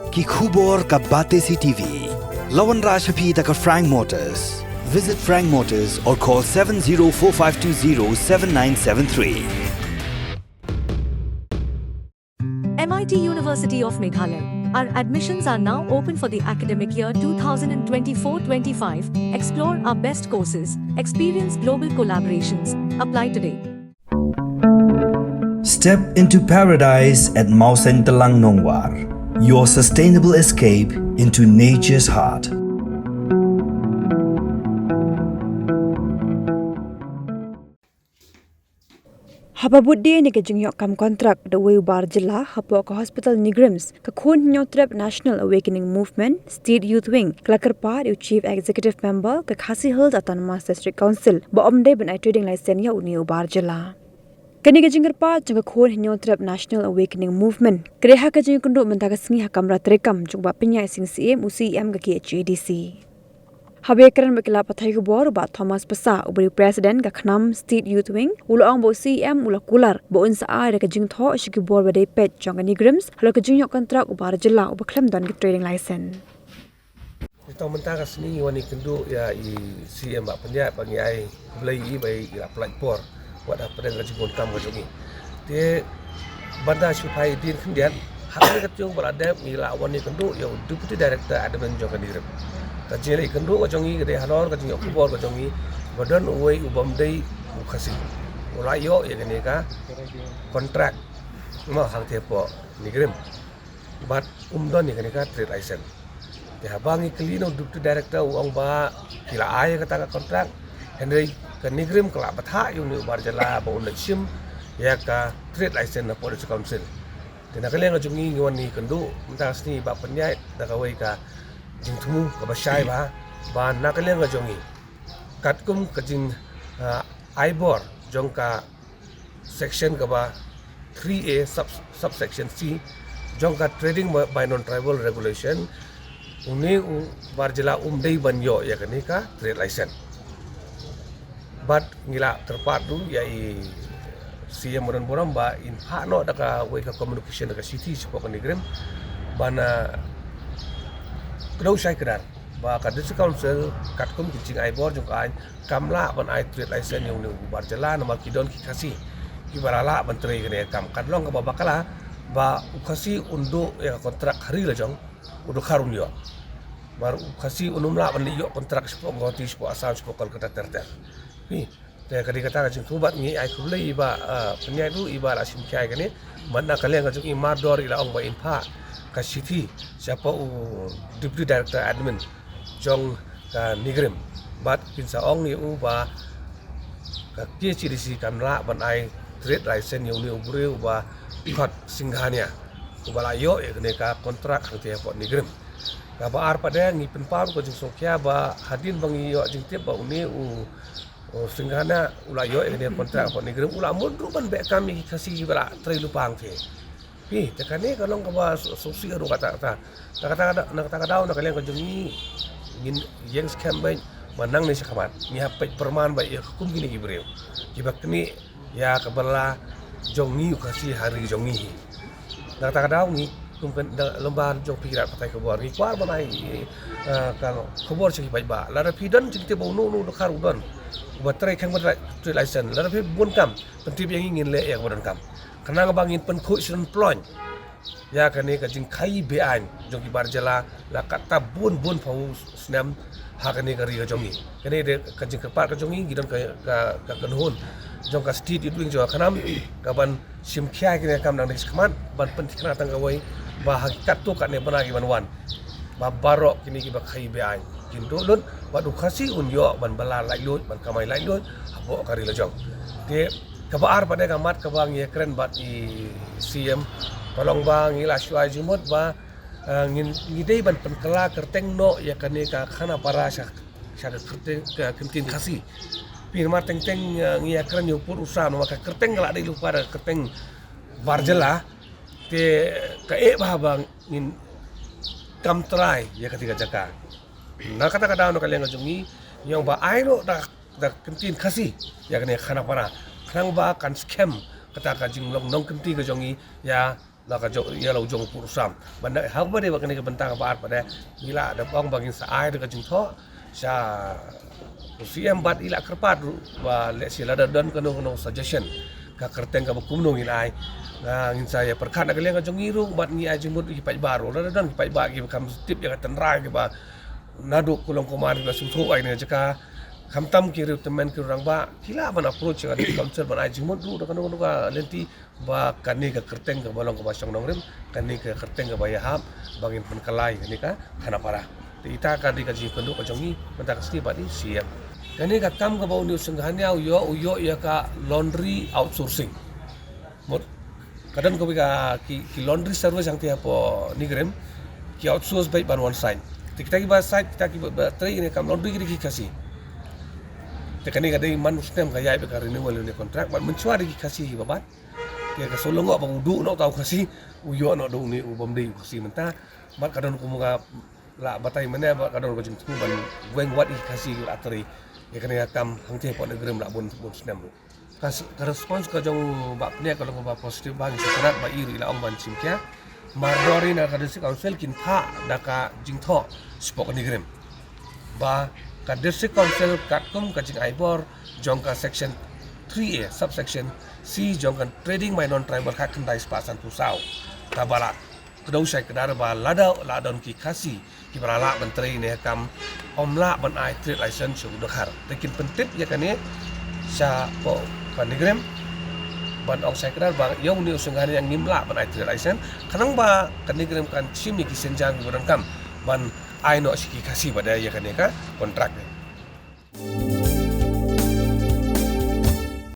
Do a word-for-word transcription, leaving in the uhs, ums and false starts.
Ki khubor ka Batesi T V. La wanrah sha phi da ka Frank Motors. Visit Frank Motors or call seven zero four five two zero seven nine seven three. M I T University of Meghalaya. Our admissions are now open for the academic year two thousand twenty-four twenty-five. Explore our best courses, experience global collaborations. Apply today. Step into paradise at Mawsyntelang Nongwar, your sustainable escape into nature's heart. Haba bud die ïa ka jingïoh kam kontrak da uwei u bar jylla hapoh ka hospital NEIGRIHMS, ka Khun Hynñiewtrep National Awakening Movement State Youth Wing ka la kyrpad ïa u Chief Executive Member ka Khasi Hills Autonomous District Council ba ym dei ban ai trading license ïa une u bar jylla. Kane ka jingkyrpad jong ka Khun Hynñiewtrep National Awakening Movement ka dei ha ka jingïakynduh mynta ka sngi ha kamra treikam jong u Bah Pynïaid Sing Syiem, u C E M ka K H A D C. Haba ïakren bad ki lad pathai khubor, u Bah Thomas Passah, uba dei u President ka KHNAM State Youth Wing, u la ong ba u C E M u la kular ba un sa ai da ka jingthoh sha ki bor ba dei peit jong ka NEIGRIHMS halor ka jingïoh kontrak u bar jylla uba khlem don ka trading license. Ngi tang mynta ka sngi ngi wan ïakynduh ïa i C E M Bah Pynïaid, ba ngi ai khublei ïa i ba i la pynlait por wat hapdeng ka jingbun kam ka jong i. Te ban da shu phai dien khyndiat, ha kane ka tieng ba la dep ngi la wan ïakynduh ïa u Deputy Director Admin jong ka NEIGRIHMS. Ka jingleit ïakynduh ka jong i ka dei halor ka jingïoh khubor ka jong i ba don uwei u bym dei u Khasi u la ïoh ïa kane ka kontrak ma hangtei hapoh NEIGRIHMS. Bad um don ïa kane ka trade license. Te haba ngi kylli na u Deputy Director, u ong ba ki la ai ïa kata ka kontrak, hynrei ka NEIGRIHMS ka la bthah ïa une u bar jylla ba un leit shim ïa ka trade license na Police Council. Te na ka liang ka jong ngi ngi wan ïakynduh mynta ka sngi Bah Pynïaid da kawei ka jingthmu kaba shai bha, ba na ka liang ka jong ngi katkum ka jing, ah, ai bor jong ka section kaba three A sub, subsection C jong ka Trading by, by Non-Tribal Regulation, une u bar jylla um dei ban ïoh ïa kane ka trade license. Bad ngi la kyrpad ruh ïa i C E M Bah Donbor Ramoh ba in phah noh da kawei ka communication da ka shithi shapoh ka NEIGRIHMS ban, ah, kdew shai kdar ba ka District Council katkum ki jingai bor jong ka aiñ kam lah ban ai trade license ïa une u bar jylla namar ki don ki Khasi kiba la lah ban trei kane ka kam. Ka long kaba bakla ba u Khasi un duh ïa ka kontrak ha ri la jong, u dkhar un ïoh. Namar u Khasi un ym lah ban leit ïoh kontrak shapoh Guwahati, shapoh Assam, shapoh Kolkata ter ter. Phi, te ka dei kata ka jingthmu bad ngi ai khublei ïa i Bah, ah, Pynïaid ruh iba la shim khia ïa kane. Bad na ka liang ka jong i Mardor i la ong ba in phah ka shithi shapoh u Deputy Director Admin jong ka NEIGRIHMS bad kin sa ong ïa u ba ka K H A D C kam lah ban ai trade license ïa une u briew uba khot Singhania uba la ïoh ïa kane ka kontrak hangtei hapoh NEIGRIHMS. Kaba ar pat de ngi pynpaw ka jingsngewkhia ba hadien ba ngi ïoh jingtip ba une u, u Singhania u la ïoh ïa kane ka kontrak hapoh NEIGRIHMS, u la mut ruh ban beh kam ïa ki Khasi kiba la trei lypa hangtei. Phi, te kane ka long kaba sngewsih ruh kata kata. Na kata ka daw, na kata ka daw na ka liang ka jong ngi ngin ïeng skhem beit ba nangne shakhmat ngi hap peit pyrman beit ïa kum kine ki briew kiba knieh ïa ka bylla jong ngi u Khasi ha ri jong ngi hi. Na kata ka daw ngi kum ka lem bad jong phi ki lad pathai khubor ngi kwah ban ai, eh, ka khubor sha ki paidbah. Lada phi don jingtip ba uno uno u dkhar u don uba trei khang ban trade license, lada phi bun kam pyntip ïa ngi, ngin leh ïa kaba donkam. Khnang ba ngin pynkhuid shnong ploiñ ïa kane ka jingkhaii be-aiñ jong ki bar jylla la katta bun bun phew snem ha kane ka ri ka jong ngi. Kane de ka jingkyrpad ka jong ngi, ngi don ka, ka, ka kynhun jong ka State Youth Wing jong ka KHNAM ka ban shim khia ïa kane ka kam nangne shakhmat ban pynthikna tang kawei ba ha ki katto katne bnai ki ban wan ba baroh kine kiba khaii be-aiñ kin duh lut bad u Khasi un ïoh ban bylla laitluid, ban kamai laitluid hapoh ka ri la jong. Te kaba ar pat de ka mat kaba ngi ïakren bad i C M ka long ba ngi la shu ai jingmut ba, eh, ngin, ngi dei ban pynkylla kyrteng noh ïa kane ka Khanapara sha, sha ka kyrteng, ka ktien Khasi. Phi, namar teng teng, eh, ngi ïakren ïa u pud u sam, namar ka kyrteng ka la dei lypa da ka kyrteng bar jylla. Te ka eh bha ba ngin kam trai ïa kata ka jaka. Na kata ka daw na ka liang ka jong ngi, ngi ong ba ai noh da, da ka ktien Khasi ïa kane Khanapara, khnang ba kan skhem kata ka jinglong nongkynti ka jong ngi ïa la ka jong, ïa la u jong u Pud u Sam. Ban da ha ba dei ba kane ka bynta kaba ar pat de, ngi la da ong ba ngin sa ai da ka jingthoh sha u C M bad i la kyrpad ruh ba lehse lada don kano kano suggestion ka kyrteng kaba kumno ngin ai. Nga ngin sa ïa pyrkhat na ka liang ka jong ngi ruh bad ngi ai jingmut ki paidbah ruh, lada don ki paidbah kiba kham tip ïa ka tynrai kiba naduh ka long kumne kiba sngewthuh ai ne jaka. Khamtam ki riew tymmen ki rangbah ki lah ban approach ïa ka District Council ban ai jingmut ruh da kano kano ka lynti ba kane ka kyrteng kaba long kaba shong nongrim, kane ka kyrteng kaba ïahap ba ngin pynkylla ïa kane ka thana para. Te ita ka dei ka jingkynduh ka jong ngi mynta ka sngi bad i C M. Kane ka kam kaba une u Singhania u ïoh, u ïoh ïa ka laundry outsourcing. Mut ka don kawei ka ki, ki laundry service hangtei hapoh NEIGRIHMS ki outsource beit ban wan site. Te kita kiba site, kita kiba, ba trei ïa kane ka kam laundry ki dei ki Khasi. Te kane ka dei man u snem ka ïaid beit ka renewal ïa une u contract bad mynshuwa dei ki Khasi kiba bat. Te ka shu long ba u duh noh uta u Khasi, u ïoh noh da une u bym dei u Khasi mynta. Bad ka don kum ka la batai mynne bad ka don ka jingthmu ban weng wat ïa ki Khasi la trei ïa kane ka kam hangtei hapoh NEIGRIHMS la bun, bun snem ruh. Ka s-, ka response ka jong u Bah Pniah ka long kaba positive bha, ngi sngewtynnat ba i ruh i la ong ban shim khia. Mar dor ïa na ka District Council kin phah da ka jingthoh shapoh ka NEIGRIHMS ba ka District Council katkum ka jingai bor jong ka Section three A, Subsection C jong ka Trading by Non-Tribal khatkhyndai spah sanphew saw, kaba la kdew shai kdar ba lada la don ki Khasi kiba la lah ban trei ïa kane ka kam, ym lah ban ai trade license sha u dkhar. Te kin pyntip ïa kane shapoh ka NEIGRIHMS ban ong shai kdar ba ïa une u Singhania ngim lah ban ai trade license, khnang ba ka NEIGRIHMS kan shim ïa ki sienjang kiba donkam ban ai noh sha ki Khasi ba dei ïa kane ka contract.